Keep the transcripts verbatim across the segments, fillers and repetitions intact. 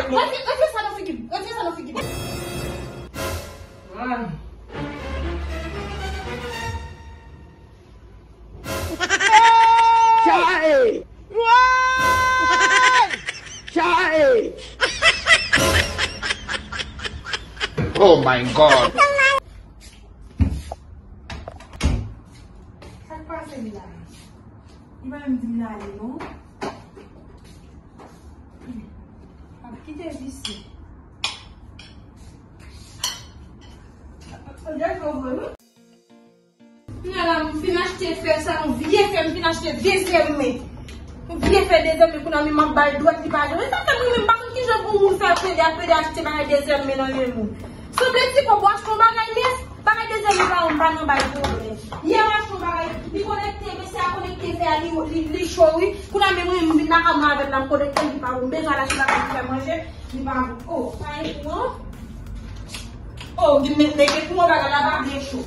Retire, retire sa nan figi m. Retire sa nan figi m. Ah. Chai! Chai! Oh my God! Sa k pase la? Li pa menm di m n ale non. Ap kite visye. Kounye a la, m fin achte fè sa, yon vye fè, m fin achte dezyèm men. Yon vye fè dezyèm men, kounye a menm m ap ba l dwèt, li pa jwenn. E sa fè mwen menm, m pa konn kijan pou moun fè pede ap pede achte bagay dezyèm men nan men moun. Sanble ti kòb ou achte yon bagay nèf, bagay dezyèm men pa yon, m pa nan bay pwoblèm. Yè m achte yon bagay, li konekte, mesye a konekte fè a, li, li, li cho wi. Kounye a menm mwen, m vin lakay mwen avè l la, m konekte, li pa bon. M bezwen al achte bagay pou fè manje. Li pa bon. Oh, pa gen kouran. Oh, li met, met gen kouran bagay la pa byen cho.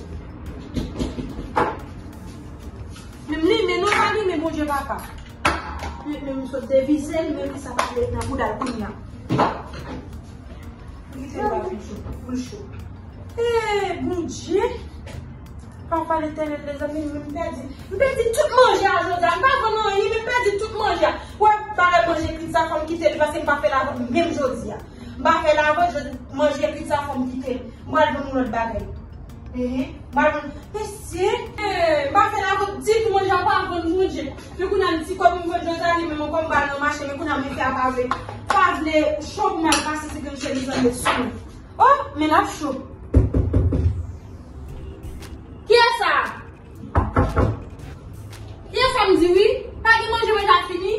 Menm li, men nou pa li, men Bondye papa. Men, men m sot devize l, men li sa pa vle nan bouda l kounye a. Li fè l pa vin cho, pou l cho. Eh, Bondye! Papa Letènèl, mezanmi, m pèdi, m pèdi tout manje a jodi a. M pa vann anyen, men m pèdi tout manje a. Wè, bagay manje krit sa, fò m kite li, paske m pa fè l avè l menm jodi a. M pa fè l avè l, jodi, manje krit sa, fò m kite li. M pral vann yon lòt bagay. Ehe, m pral vann, mesye, eh, m pa fè l avè l ditou, manje a pa vann, Bondye. Men kounye a, m ti kòb m vann jodi a, li menm ankò m ba l nan mache, men kounye a, mesye a pa vle, pa vle cho pou m al pase si grenn chemiz lan met sou mwen. Oh, men l ap cho. Kiyès sa? Kiyès sa m di wi? Pa gen manje mwen ta fini?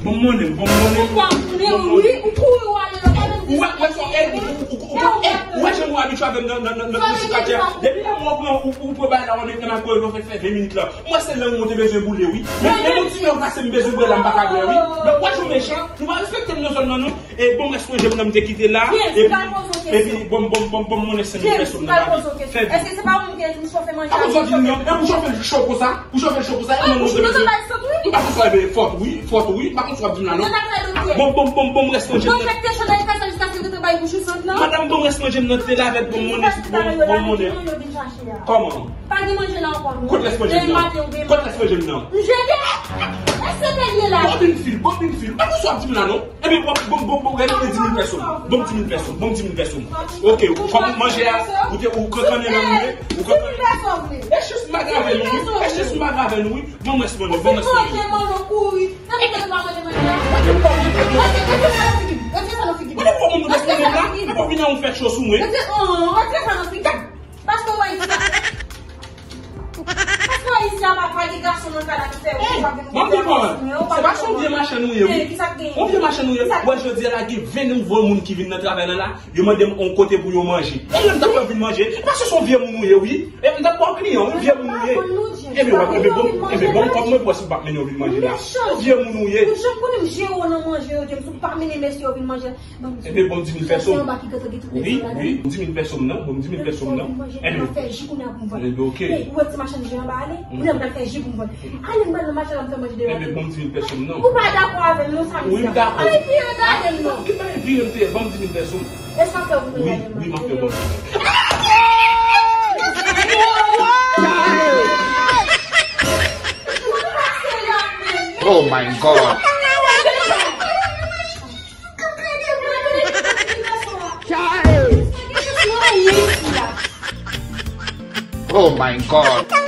Bon monnen, bon monnen. Ou pa monnen wi, ou kouri ou ale lòt. Ou wè, wè sa, eh, ou, ou, ou, ou, eh, ou wè jan nou abitye avè m nan, nan, nan, nan, nan sou katye a. Depi lè mwen pran, ou, ou pran bagay la, ou met nan koridò, fè, fè ven minit la. Mwen se lang mwen te bezwen boule wi. Men, men yon ti mè pase m bezwen bwè la, m pa ka bwè wi. Men wè jan w mechan, nou pa respekte m nan zòn nan non. E bon rès manje m nan m te kite la. Epi, epi bon, bon, bon, bon monnen senk mil pèso m nan. Fè. Èske se pa ou menm ki di m chofe manje a? Akoz w ap di m non? E pou chofe l cho konsa? Pou chofe l cho konsa? E mwen mwen te bezwen. M pa konn sa, ebe, fòt wi, fòt wi. M pa konn sa w ap di m la non. Bon, bon, bon, bon rès manje m nan. Madanm, bon rès manje m nan te la avèk bon monnen, bon, bon monnen. Kòman? Pa gen manje la ankò non. Kot rès manje m nan? Kot rès manje m nan? M jete. Èske te ye la? Bon, bin fil, bon, bin fil. Pa konn sa w ap di m la non. Ebyen, bon, bon, bon, bon, gade, di mil pèso. Bon, di mil pèso, bon, di mil pèso. Ok, kòm manje a, ou te, ou kankannen nan mwen, ou kankannen. E jis m agrave nou wi, e jis m agrave nou wi. Bon, mwen, bon, bon, mwen. Mwen te fò moun mwen la, ou vin an ou fè cho sou mwen. Paske w ayisyen. Paske w ayisyen pa, pa gen gason nan kay la ki fè ou pa vin. Mwen di kòman? Se pa se yon vye machann ou ye wi. Yon vye machann ou ye. Wè jodi a la gen ven nouvo moun ki vin nan travay la la. Yo mande m yon kote pou yo manje. E lè m t ap fè vin manje, e paske se yon vye moun ou ye wi. E m t ap ba w kliyan, yon vye moun ou ye. Ebyen wè, ebyen bon, ebyen bon kòb mwen pou wè si w p ap mennen yo vin manje la. Yon vye moun ou ye. Ou janm konnen m jere w nan manje yo, di m si w pa mennen mesye yo vin manje. Ebyen, bon, di mil pèso m. Wi, wi, bon, di mil pèso m nan, bon, di mil pèso m nan. Ebyen, ok. Ou wè ti machann je anba ale? Ou lè m pral fè ji pou m vann. Ale m pral nan mache la m fè manje devan. Ebyen, bon, di mil pèso m nan. Ou pa dakò avè m non, sa m di a. Wi, m dakò. Ale pi an gade m non. Ki bagay pi an te, bon, di mil pèso m. E sa fè ou vin gade m? Wi, wi, m ap fè bon. Oh my God. Oh my God.